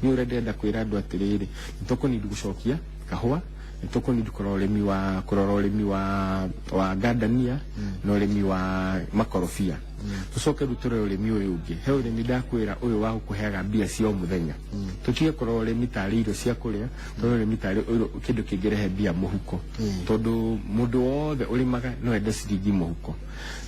Niĩ ũrĩa ndĩrenda kwĩra andũ atĩrĩrĩ, nĩ tũkũnidi gũcokia kahũa, nĩ tũkũnidi kũrora ũrĩmi wa ngandania na ũrĩmi wa makorobia. Tũcoke rĩu tũrore ũrĩmi ũyũ ũngĩ. He ũrĩmi ndakwĩra ũyũ wa gũkũheaga mbia cia o mũthenya. Tũtige kũrora ũrĩmi tarĩ irio cia kũrĩa, tũrore ũrĩmi tarĩ kĩndũ kĩngĩrehe mbia mũhuko, tondũ mũndũ wothe ũrĩmaga no ende ciringi mũhuko.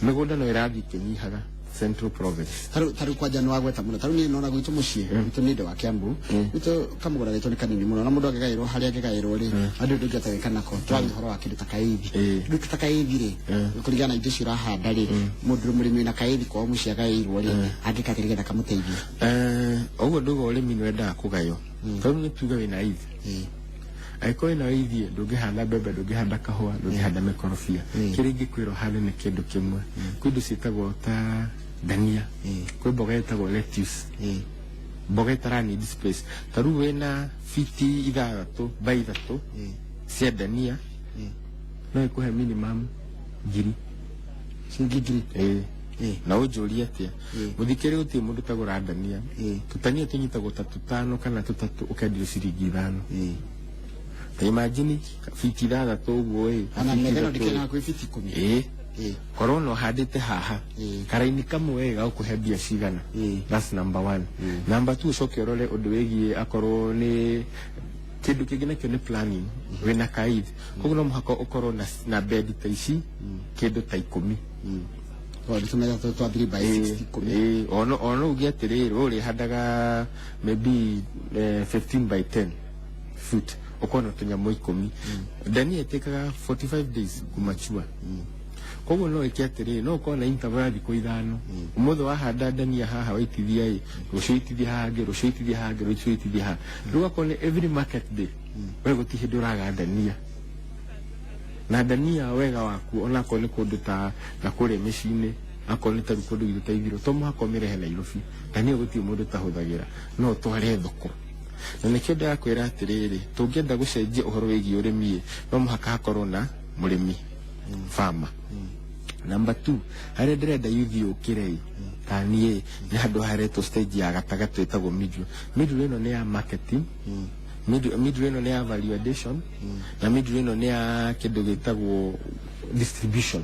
Mĩgũnda no ĩrathiĩ ĩkĩnyihaga Central Province. Taru kwanja nĩ wagweta mũno. Taru niĩ nona gwitũ mũciĩ, gwitũ nĩ ndĩ wa Kiambu, gwitũ kamũgũnda gaitũ nĩ kanini mũno, na mũndũ angĩgaĩrwo harĩa angĩgaĩrwo rĩ, andũ ndũngĩhota gwĩka nako. Tũraria ũhoro wa kĩndũ ta kaithi. Kĩndũ ta kaithi rĩ, kũringana na indo icio ũrahanda rĩ, mũndũ mũrĩmi wĩna kaithi kwao mũciĩ agaĩirwo rĩ, angĩka atĩa nĩgetha kamũteithie? Ũguo nduga ũrĩmi nĩ wendaga kũgaywo. Tondũ nĩ tuge wĩna ithi, angĩkorwo wĩna ithi, ndũngĩhanda mbembe, ndũngĩhanda kahũa, ndũngĩhanda mĩkorobia. Kĩrĩa ingĩkwĩra ũhande nĩ kĩndũ kĩmwe. Kwĩ indo ciĩtagwo ta ndania, kwĩ mboga ĩtagwo lettuce, mboga ĩtara need space. Ta rĩu wĩna fiti 6 by 3 cia ndania, no ĩkũhe minimum ngiri. Ciringi ngiri? Ĩĩ. Na ũnjũrie atĩa, mũthikĩrĩ, gũtirĩ mũndũ ũtagũra ndania. Tũtania tũnyitagwo ta tũtano kana tũtatũ, ũkendio ciringi 5. Ta imagine fiti 6 ũguo ĩ. Ona fiti metha ĩno 3 ĩ. Ndĩkenaga kwĩ fiti 10. Ĩĩ. Korwo no handĩte haha, karaini kamwe gagũkũhe mbia cigana? That's number one. Number two, ũcoke ũrore ũndũ wĩgiĩ akorwo nĩ kĩndũ kĩngĩ nakĩo nĩ planning. Wĩna kaithi, koguo no mũhaka ũkorwo na bedi ta ici kĩndũ ta 10. Tondũ tũmetha tũtũ twa 3 by 6 10. Ĩĩ, ono uge atĩrĩrĩ, we ũrĩhandaga maybe 15 by 10 foot. Ũkorwo na tũnyamũ 10. Ndania ĩtĩkaga 45 days kũmachua. Koguo no ĩke atĩrĩrĩ, no ũkorwo na interval ya thikũ 5. Ũmũthĩ wahanda ndania haha waitithia ĩ, rũciũ itithia haha hangĩ, rũciũ itithia haha hangĩ, rũciũ itithia haha. Rĩu akorwo nĩ every market day, we gũtirĩ hĩndĩ ũraga ndania. Na ndania wega waku onakorwo nĩ kũndũ ta na kũrĩa mĩciĩ-inĩ, akorwo nĩ ta rĩu kũndũ gwitũ ta Ithirũ, to mũhaka ũmĩrehe Nairobi. Ndania gũtirĩ mũndũ ũtahũthagĩra, no ũtware thoko. Na nĩkĩo ndĩrakwĩra atĩrĩrĩ, tũngĩenda gũcenjia ũhoro wĩgiĩ ũrĩmi, no mũhaka hakorwo na mũrĩmi, farmer. Number 2, harĩa ndĩrenda youth yũkĩre ĩ, ta niĩ nĩ handũ haretwo stage ya gatagatĩ ĩtagwo middle. Middle ĩno nĩ ya marketing, middle ĩno nĩ ya value addition, na middle ĩno nĩ ya kĩndũ gĩtagwo distribution.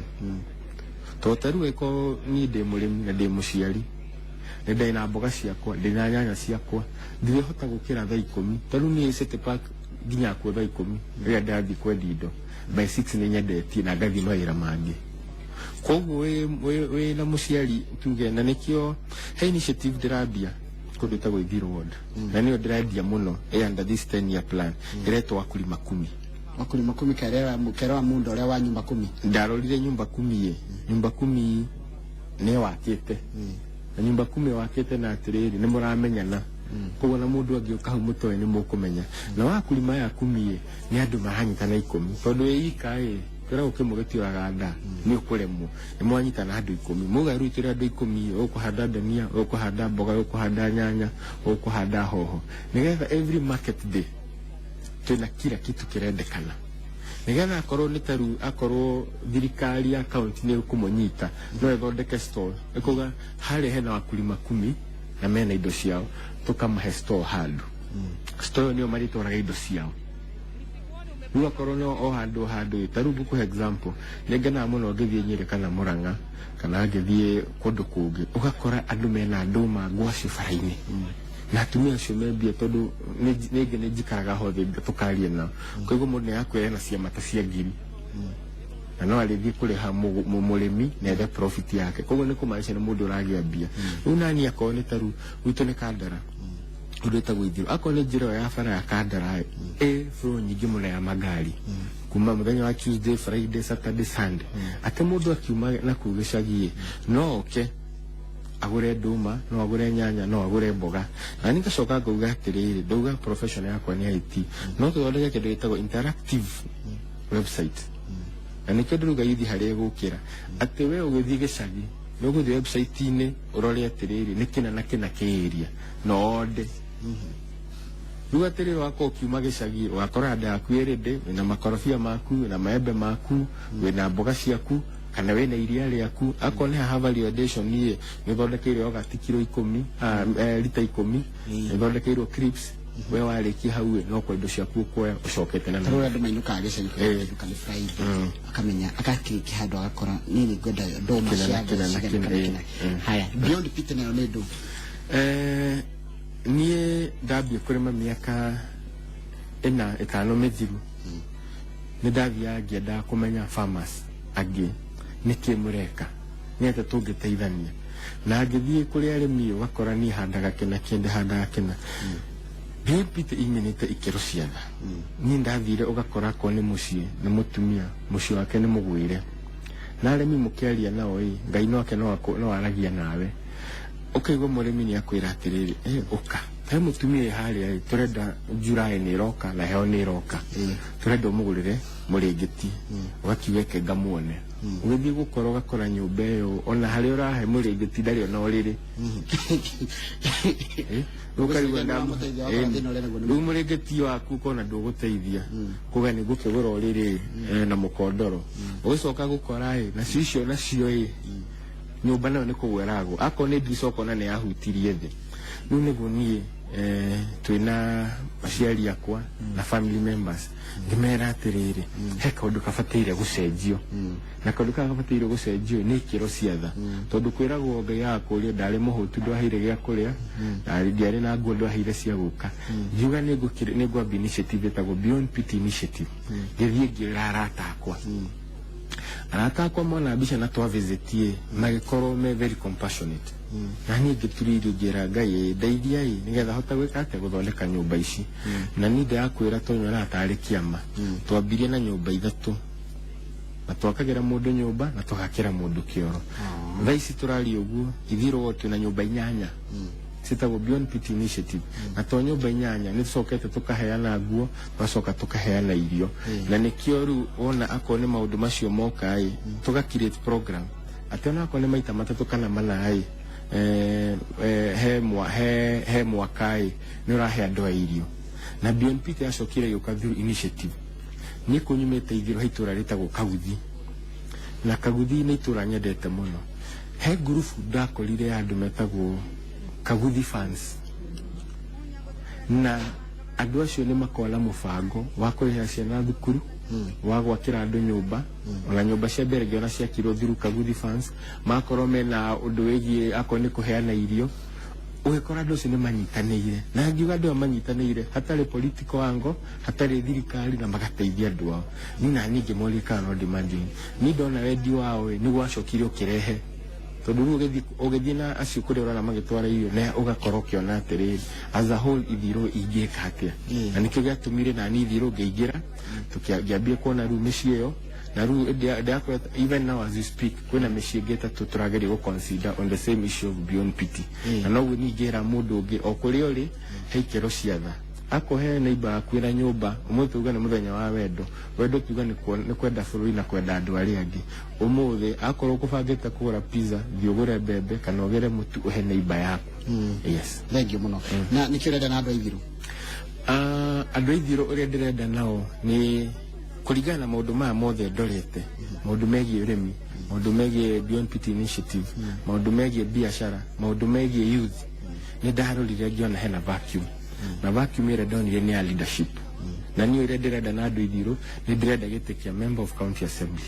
Tondũ ta rĩu ĩkorwo niĩ ndĩ mũrĩmi na ndĩ mũciari, nĩ ndĩ na mboga ciakwa, ndĩ na nyanya ciakwa, ndirĩhota gũkĩra thaa 10. Ta rĩu niĩ City Park nginya kuo thaa 10 rĩrĩa ndathiĩ kwendia indo, by 6 nĩ nyendetie na ngathiĩ mawĩra mangĩ. Koguo wĩ na mũciari tuge, na nĩkĩo he initiative ndĩrambia kũndũ ĩtagwo Ithiru Ward, na nĩyo ndĩrendia mũno ĩ under this 10 year plan, ĩretwo Wakulima Kumi. Wakulima Kumi, kera wa mundo ũrĩa wa nyumba kumi. Ndarorire nyumba kumi ĩ, nyumba kumi nĩ wakĩte, na nyumba kumi wakĩte na atĩrĩrĩ, nĩ mũramenyana, koguo na mũndũ angĩũka hau mũtoĩ nĩ mũkũmenya. Na wakulima aya kumi ĩ, nĩ andũ maranyitana 10, tondũ wĩ ika ĩ, kwĩragwo kĩmwe gĩtiũraga nda, nĩ ũkũremwo. Nĩ mwanyitana andũ 10, muga rĩu tũrĩ andũ 10, ũkũhanda ndania, ũkũhanda mboga, ũkũhanda nyanya, ũkũhanda hoho, nĩgetha every market day twĩna kila kitu kĩrendekana, nĩgetha akorwo nĩ taru akorwo thirikari ya county nĩ ĩkũmũnyita, no ĩthondeke stall, ĩkuga harĩa hena wakulima kumi na mena indo ciao, tũkamahe store handũ. Store ĩyo nĩyo marĩtwaraga indo ciao. Rĩu akorwo no o handũ handũ, ta rĩu ngũkũhe example, nĩ ngenaga mũno ngĩthiĩ Nyĩrĩ kana Mũrang'a kana ngĩthiĩ kũndũ kũngĩ, ũgakora andũ mena ndũma ngwacĩ bara-inĩ, na atumia acio membia, tondũ nĩngĩ nĩ njikaraga hothe tũkaria nao, koguo mũndũ nĩ akwĩra ena ciama ta cia ngiri, na no arĩthiĩ kũrĩha mũrĩmi na ethe profit yake. Koguo nĩ kũmaanisha nĩ mũndũ ũragĩa mbia. Rĩu nani akorwo nĩ taru gwitũ nĩ Kandara, ũndũ ĩtagwo Ithiru, akorwo nĩ njĩra ĩyo ya bara ya Kandara ĩ flow nyingĩ mũno ya magari kuma mũthenya wa Tuesday, Friday, Saturday, Sunday, atĩ mũndũ akiuma na kũu gĩcagi no oke agũre ndũma, no agũre nyanya, no agũre mboga. Na niĩ ngacoka ngauga atĩrĩrĩ, ndauga profession yakwa nĩ IT, no tũthondeke kĩndũ gĩtagwo interactive website, na nĩkĩo ndĩrauga ithi harĩa ĩgũkĩra, atĩ we ũgĩthiĩ gĩcagi nĩ ũgũthiĩ website-inĩ ũrore atĩrĩrĩ, nĩ kĩna na kĩna kĩ area na onde. Rĩu atĩrĩrĩ, wakorwo ũkiuma gĩcagi ũgakora nda yaku ĩ ready, wĩna makorobia maku, wĩna maembe maku, wĩna mboga ciaku, kana wĩna iria rĩaku. Akorwo nĩ haha value addition ĩ, nĩ ũthondekeirwo yogati kiro 10, lita 10, nĩ ũthondekeirwo crisps. We warĩkia hau ĩ, no kwa indo ciaku ũkuoya ũcokete na Ta rĩu andũ mainũkaga gĩcagi kũrĩa nĩ Friday, akamenya akakiriki handũ agakora niĩ nĩ ngwenda ndũma Kĩna na cia kĩna na cigana kĩna, kana kĩna. Haya, Beyond Pete nayo nĩ ndũ? Niĩ ndambia kũrĩma mĩaka 4 5 mĩthiru, nĩ ndathiaga ngĩendaga kũmenya farmers angĩ nĩkĩ mũreka, nĩ atĩa tũngĩteithania. Na ngĩthiĩ kũrĩ arĩmi, ũgakora niĩ handaga kĩna kĩndĩ handaga kĩna. Beyond Pete imenete ikĩro ciana. Niĩ ndathire ũgakora akorwo nĩ mũciĩ nĩ mũtumia, mũciĩ wake nĩ mũgwĩre, na arĩmi mũkĩaria nao ĩ, Ngai noke no aragia nawe, ũkaigua mũrĩmi nĩ akwĩra atĩrĩrĩ, ũka he mũtumia ĩ harĩa ĩ, tũrenda July nĩ ĩroka na heho nĩ ĩroka, tũrenda ũmũgũrĩre mũrĩngĩti. Ũgakiuga eke ngamuone. Ũgĩthiĩ gũkora, ũgakora nyũmba ĩyo ona harĩa ũrahe mũrĩngĩti ndarĩ ona ũrĩrĩ. Ũkarigwo. Ũgũciria nĩwamũteithia, wakora thĩna ũrĩa naguo nĩ Rĩu mũrĩngĩti waku ũkona ndũgũteithia, kuga nĩ ngũkĩgũra ũrĩrĩ na mũkondoro. Ũgĩcoka gũkora ĩ, nacio icio nacio ĩ, nyũmba nayo nĩ kũgwa ĩragwa, akorwo nĩ ndirica ũkona nĩ yahutirie thĩ. Rĩu nĩguo niĩ twĩna aciari akwa na family members, ngĩmera atĩrĩrĩ, he kaũndũ kabataire gũcenjio, na kaũndũ kaya kabataire gũcenjio nĩ ikĩro cia tha, tondũ kwĩragwo Ngai agakũria ndarĩ mũhũtu ndwaheire gĩa kũrĩa, ndarĩ ndiarĩ na nguo ndwaheire cia gũka. Ngiuga nĩ ngwambia initiative ĩtagwo Beyond Pity Initiative. Ngĩthiĩ ngĩra arata akwa. Arata akwa mona mbica na twa visit ĩ magĩkorwo me very compassionate, na niĩ ngĩturĩirio ngĩra Ngai ĩ ndeithia ĩ nĩgetha hote gwĩka atĩa, gũthondeka nyũmba ici. Na niĩ ndĩrakwĩra tũnyonaga tarĩ kĩama. Twambirie na nyũmba ithatũ na twakagĩra mũndũ nyũmba na tũgakĩra mũndũ kĩoro. Thaa ici tũraria ũguo, ithirwo twĩna nyũmba inyanya ciĩtagwo Beyond Pity Initiative, na to nyũmba inyanya, nĩ tũcokete tũkaheana nguo, tũgacoka tũkaheana irio. Na nĩkĩo rĩu wona akorwo nĩ maũndũ macio moka ĩ, tũga create program atĩ ona akorwo nĩ maita matatũ kana mana ĩ, he mwaka ĩ, nĩ ũrahe andũ a irio. Na Beyond Pity yacokire gĩũka through initiative. Niĩ kũnyumĩte ithiro he itũra rĩtagwo Kaguthi, na Kaguthi nĩ itũra nyendete mũno. He ngurubu ndakorire ya andũ metagwo Kaguthi fans, na andũ acio nĩ makoragwo na mũbango wa kũrĩhĩra ciana thukuru, wa gwakĩra andũ nyũmba. Ona nyũmba cia mbere ngĩona ciakirwo through Kaguthi fans. Makorwo mena ũndũ wĩgiĩ akorwo nĩ kũheana irio, ũgĩkora andũ acio nĩ manyitanĩire, na ngiuga andũ aya manyitanĩire hatarĩ political angle, hatarĩ thirikari, na magateithia andũ ao. Ni na niĩ ngĩmoria kana no ndĩmajoin. Ni ndona wendi wao ĩ nĩguo wacokire ũkĩrehe, tondũ rĩu ũgĩthiĩ na acio kũrĩa ũrona magĩtwara irio, na ũgakorwo ũkĩona atĩrĩrĩ, as a whole ithirũ ingĩka atĩa. Na nĩkĩo gĩatũmire na niĩ ithirũ ngĩingĩra, ngĩambia kuona rĩu mĩciĩ ĩyo. Na rĩu ndĩrakwĩra, even now as you speak, kwĩna mĩciĩ ĩngĩ ĩtatũ tũrageria gũ consider on the same issue of Beyond Pity. Na noguo niĩ ingĩra mũndũ ũngĩ o kũrĩa ũrĩ, he ikĩro cia tha, akohe neighbor yaku ĩna nyũmba. Ũmũthĩ tuga nĩ mũthenya wa wendo. Wendo tuga nĩ kwenda bũrũri na kwenda andũ arĩa angĩ. Ũmũthĩ akorwo ũkũbangĩte kũgũra pizza, thiĩ ũgũre mbembe kana ũgĩre mũtu ũhe neighbor yaku. Yes. Thank you mũno. Na nĩkĩ ũrenda na andũ a Ithiru? Ah, andũ a Ithiru ũrĩa ndĩrenda nao nĩ kũringana na maũndũ maya mothe ndorete, maũndũ megiĩ ũrĩmi, maũndũ megiĩ Beyond Pity Initiative, maũndũ megiĩ biacara, maũndũ megiĩ youth. Nĩ ndarorire ngĩona hena vacuum, na vacuum ĩrĩa ndonire nĩ ya leadership. Na niĩ ũrĩa ndĩrenda na andũ Ithiru, nĩ ndĩrenda gĩtĩ kĩa member of county assembly.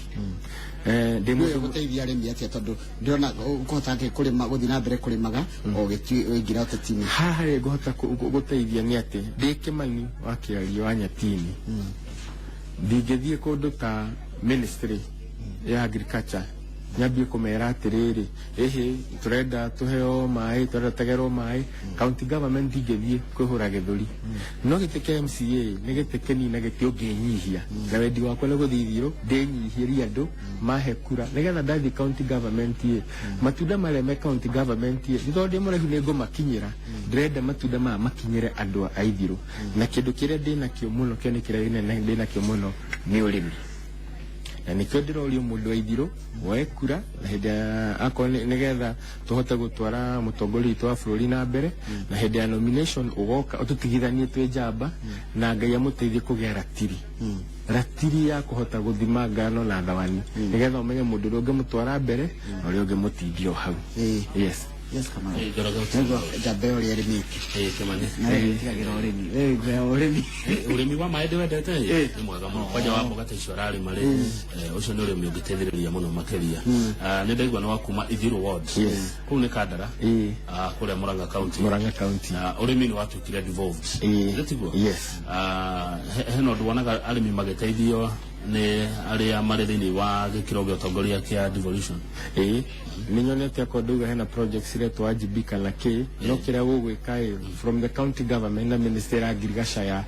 Ndĩ nĩ mũndũ gũteithia arĩmi atĩa, tondũ ndĩrona ũkũhota atĩa kũrĩma, gũthiĩ na mbere kũrĩmaga o ũgĩingĩra ũteti-inĩ? Haha rĩ, ngũhota gũteithia nĩ atĩ ndĩ Kĩmani wa Kĩario wa Nyatini, ndingĩthiĩ kũndũ ta ministry ya agriculture nyambie kũmera atĩrĩrĩ, ĩhĩ tũrenda tũheo maĩ, tũrenda tegerwo maĩ. County government ndingĩthiĩ kwĩhũra gĩthũri, no gĩtĩ kĩa MCA nĩ gĩtĩ kĩnini na gĩtĩ ũngĩnyihia. Na wendi wakwa nĩ gũthiĩ Ithirũ ndĩnyihĩrie andũ mahe kura, nĩgetha ndathiĩ county government ĩ, matunda marĩa me county government ĩ, nĩ tondũ ndĩ mũraihu nĩ ngũmakinyĩra. Ndĩrenda matunda maya makinyĩre andũ a Ithirũ. Na kĩndũ kĩrĩa ndĩnakĩo mũno, kĩoneki kĩrĩa kĩnene ndĩnakĩo mũno nĩ ũrĩmi, na nĩkĩo ndĩrorio mũndũ wa Ithirũ woe kura na hĩndĩ ya akorwo nĩgetha tũhote gũtwara mũtongoria witũ wa bũrũri na mbere. Na hĩndĩ ya nomination ũgoka ũtũtigithanie twĩ njamba, na Ngai amũteithie kũgĩa ratiri ya kũhota gũthima ngano na thawani, nĩgetha ũmenye mũndũ ũrĩa ũngĩmũtwara mbere na ũrĩa ũngĩmũtindia o hau. Yes. Yes, Kamau. Njoroge. Nĩguo njamba ĩyo ũrĩa ĩrĩmĩte. Kĩmani. Na we tigagĩra ũrĩmi, we we ũrĩmi. Ũrĩmi wa maĩ ndĩwendete ĩ, nĩ mwega mũno, kwanja wa mboga ta icio ararĩma rĩ, ũcio nĩ ũrĩmi ũngĩteithĩrĩria mũno makĩria. Nĩ ndaigua nĩ wa kuma Ithiru ward. Kũu nĩ Kandara. Kũrĩa Murang'a County. Murang'a County. Ũrĩmi nĩ watuĩkire devolved. Ĩĩ. Nĩ tiguo? Yes. Hena ũndũ wonaga arĩmi magĩteithio nĩ arĩa marĩ thĩinĩ wa gĩkĩro gĩa ũtongoria kĩa devolution? Ĩĩ, nĩ nyonete akorwo ndauga hena projects iretwo Wajibika na kĩ, no kĩrĩa gũgwĩka ĩ from the county government na ministry ya ngirigaca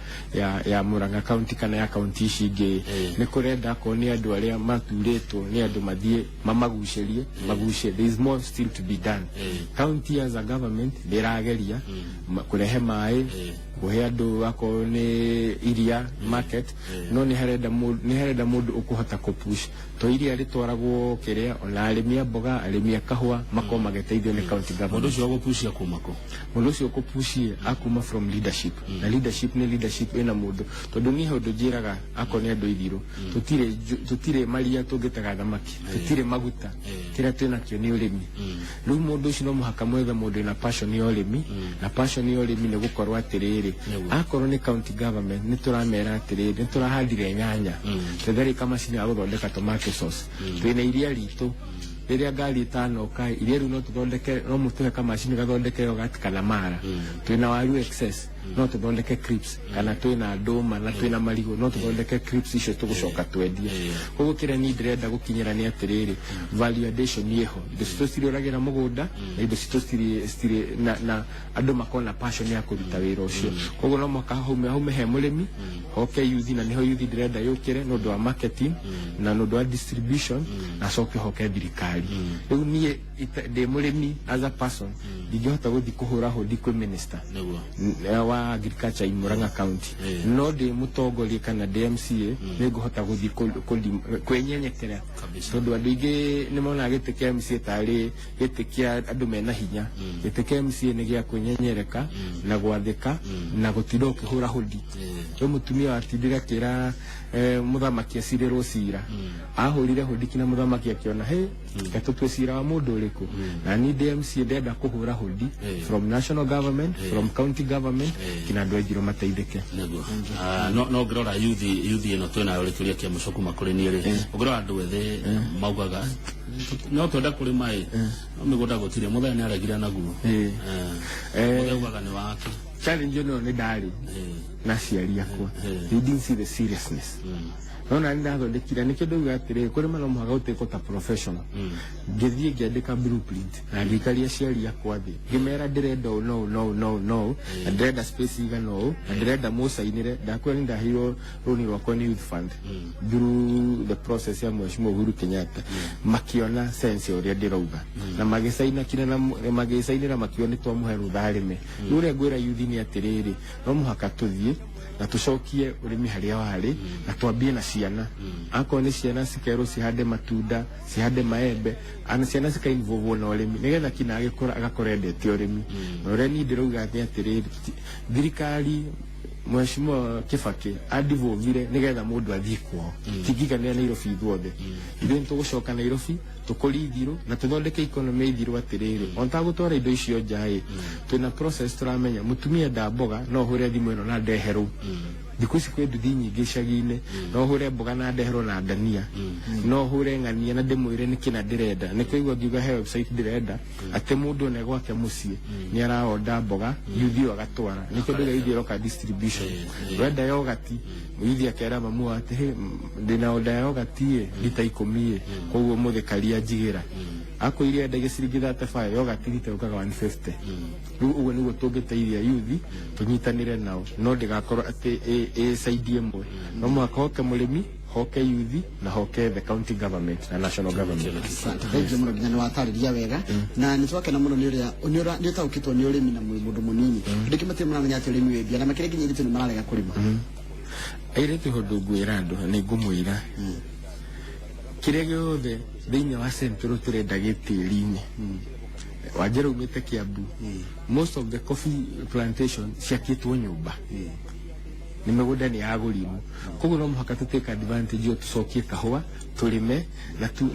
ya Murang'a County kana ya county ici ingĩ, nĩ kũrenda akorwo nĩ andũ arĩa maturĩtwo nĩ andũ mathiĩ mamagucĩrie magucie. There is more still to be done. County as a government nĩ ĩrageria kũrehe maĩ, kũhe andũ akorwo nĩ iria market, no nĩ harenda mũndũ ũkũhota kũpush to iria rĩtwaragwo kĩrĩa, ona arĩmi a mboga, arĩmi a kahũa makorwo magĩteithio nĩ county Mũndũ government. ũcio wa gũpucia kuma kũ? Mũndũ ũcio ũkũpushie akuma from leadership, na leadership nĩ leadership ĩna mũndũ, tondũ niĩ ũndũ njĩraga akorwo nĩ andũ Ithiru, tũtirĩ maria tũngĩtega thamaki, tũtirĩ maguta, kĩrĩa twĩnakĩo nĩ ũrĩmi. Rĩu mũndũ ũcio no mũhaka mwethe mũndũ wĩna passion ya ũrĩmi, na passion ya ũrĩmi nĩ gũkorwo atĩrĩrĩ, akorwo nĩ county government nĩ tũramera atĩrĩrĩ, nĩ tũrahandire nyanya, tetherĩ kamacini ga gũthondeka tomato sauce, twĩna iria ritũ rĩrĩa ngari ĩtanoka, iria rĩu no tũthondeke, no mũtũhe kamacini gathondeke yogurt kana mara, twĩna waru excess. No tũthondeke crisps, kana twĩna ndũma na twĩna marigũ, no tũthondeke crisps icio tũgũcoka twendie. Koguo kĩrĩa niĩ ndĩrenda gũkinyĩra nĩ atĩrĩrĩ, value addition ĩho, indo citũ ciriũragĩra mũgũnda na indo citũ citirĩ na andũ makorwo na passion ya kũruta wĩra ũcio. Koguo no mũhaka haume he mũrĩmi, hoke yuthi, na nĩho yuthi ndĩrenda yũkĩre nĩ ũndũ wa marketing na nĩ ũndũ wa distribution, na coke hoke thirikari. Rĩu niĩ ndĩ mũrĩmi, as a person, ndingĩhota gũthiĩ kũhũra hũndi kwĩ minister Nĩguo. Wa agriculture in Murang'a County, no ndĩ mũtongoria kana ndĩ MCA nĩ ngũhota gũthiĩ kwĩnyenyekera. Tondũ andũ aingĩ nĩ monaga gĩtĩ kĩa MCA tarĩ gĩtĩ kĩa andũ mena hinya. Gĩtĩ kĩa MCA nĩ gĩa kwĩnyenyereka na gwathĩka na gũtinda ũkĩhũra hũndi. Rĩu mũtumia watindire akĩra mũthamaki acirĩrwo cira, ahũrire hũndi kinya mũthamaki akĩona he reke tũtue cira wa mũndũ ũrĩkũ. Na niĩ ndĩ MCA ndĩrenda kũhũra hũndi from national government, from county government, kinya andũ a Ithirũ mateithĩke. Nĩguo. Ah, no ngĩrora yuthi ĩno twĩnayo rĩ, kĩũria kĩa mũico kuma kũrĩ niĩ rĩ, ũngĩrora andũ ethĩ maugaga no twenda kũrĩma ĩ, no mĩgũnda gũtirĩ. Mũthenya nĩ aregire naguo. Mũthenya augaga nĩ wake. Challenge ĩno nĩ ndarĩ na aciari akwa. They didn't see the seriousness. Nona nĩ ndathondekire nĩkĩo ndauga atĩrĩrĩ, kũrĩma no mũhaka gũtuĩkwo ta professional. Ngĩthiĩ ngĩandĩka blueprint na ngĩikaria aciari akwa thĩ, ngĩmera ndĩrenda ũũ no ũũ no ũũ no ũũ no ũũ, na ndĩrenda space igana ũũ, na ndĩrenda mũcainĩre. Ndakwĩra nĩ ndaheirwo rũni rwakwa nĩ Youth Fund through the process ya Mheshimiwa Uhuru Kenyatta. Makiona sense ya ũrĩa ndĩrauga na magĩcaina kinya na magĩcainĩra, makiuga nĩ twamũhe rũtha arĩme. Rĩu ũrĩa ngwĩra yuthi nĩ atĩrĩrĩ, no mũhaka tũthiĩ na tũcokie ũrĩmi harĩa warĩ na twambie na ciana. Akorwo nĩ ciana cikerwo cihande matunda, cihande maembe, ana ciana cikainvolvwo na ũrĩmi nĩgetha kinya agĩkũra agakorwo endete ũrĩmi. Na ũrĩa niĩ ndĩrauga nĩ atĩrĩrĩ, thirikari, Mheshimiwa Kibaki adivolvire nĩgetha mũndũ athiĩ kwao. Tingiganĩra Nairobi ithuothe, ithuĩ nĩtũgũcoka Nairobi tũkũrie Ithirũ na tũthondeke economy ya Ithirũ. Atĩrĩrĩ, ona tagũtwara indo icio nja ĩ, twĩna process tũramenya mũtumia enda mboga, no ũhũre thimũ ĩno na ndeherwo. Thikũ ici kwĩ nduthi nyingĩ icagi-inĩ, no ũhũre mboga na ndeherwo na ndania, no ũhũre ng'ania na ndĩmwĩre nĩkĩ na ndĩrenda. Nĩ kũigua ngiuga he website ndĩrenda atĩ mũndũ one gwake mũciĩ nĩ araonda mboga, yuthi ĩyo agatwara. Nĩkĩo ndĩga yuthi ĩroka distribution. Wenda yogati, yuthi akera mamu atĩ, "Hey, ndĩna order ya yogati ĩ lita 10 ĩ, koguo mũthĩ karia njigĩra." Akwĩire endagia ciringi 35, yogati lita yũkaga 150. Rĩu ũguo nĩguo tũngĩteithia yuthi, tũnyitanĩre nao, no ndĩgakorwo atĩ ĩ side ĩmwe. No mũhaka hoke mũrĩmi, hoke yuthi, na hoke the county government na national government. Asante, thank you mũno, nginya nĩ watarĩria wega na nĩ twakena mũno nĩ ũrĩa nĩ ũtaũkĩtwo nĩ ũrĩmi na mwĩ mũndũ mũnini. Andũ aingĩ matirĩ maramenya atĩ ũrĩmi wĩ mbia, na makĩria nginya airĩtu nĩ mararega kũrĩma. Airĩtu, ũndũ ngwĩra andũ, nĩ ngũmwĩra kĩrĩa gĩothe thĩinĩ wa Central tũrenda gĩ tĩri-inĩ. Wanjĩra umĩte Kiambu, most of the coffee plantation ciakĩtwo nyũmba, nĩ mĩgũnda nĩ yagũrirwo. Koguo no mũhaka tũ take advantage ĩyo, tũcokie kahũa tũrĩme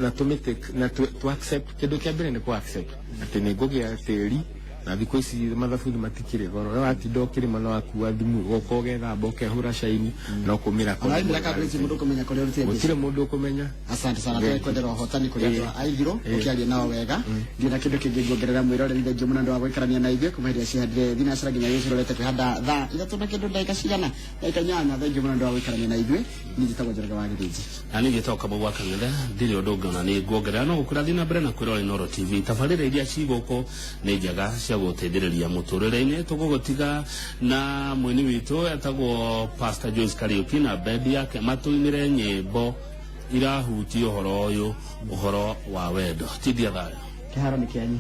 na tũmĩte na tu accept. Kĩndũ kĩa mbere nĩ kũ accept atĩ nĩ ngũgĩa tĩri, na thikũ ici mathabuni matikĩrĩ goro. We watinda ũkĩrĩma no wakua thumu, ũgoka ũgethamba, ũkehũra caini na ũkũmĩra. Ona waimĩra kambĩ gũtirĩ mũndũ ũkũmenya kũrĩa ũrutire mbeca. Gũtirĩ mũndũ ũkũmenya. Asante sana, tũrekwendera ũhotani kũrĩ andũ a Ithirũ ũkĩaria nao wega. Ndirĩ na kĩndũ kĩngĩ nguongerera. Mwĩroreri, thengiũ mũno nĩ ũndũ wa gũikarania na ithuĩ kuma hĩndĩ ĩrĩa cihandire thinacara nginya gĩcurorete kwĩhanda thaa 3 na kĩndũ ndagĩka cigana, ndagĩka 8. Thengiũ mũno nĩ ũndũ wa gũikarania na ithuĩ. Niĩ njĩtagwo Njoroge wa Gĩthĩnji. Na niĩ njĩtagwo Kamau wa Kang'ethe. Ndirĩ ũndũ ũngĩ ona nĩ nguongerera, no gũkũra thiĩ na mbere na kwĩrora Inooro TV. Tabarĩra iria ci gũkũ nĩ njega cia gũteithĩrĩria mũtũrĩre-inĩ. Tũgũgũtiga na mũini witũ etagwo Pastor Joyce Kariuki na bendi yake matũinĩre nyĩmbo irahutia ũhoro ũyũ, ũhoro wa wendo. Tindia thayũ. Kĩharo nĩ kĩanyu.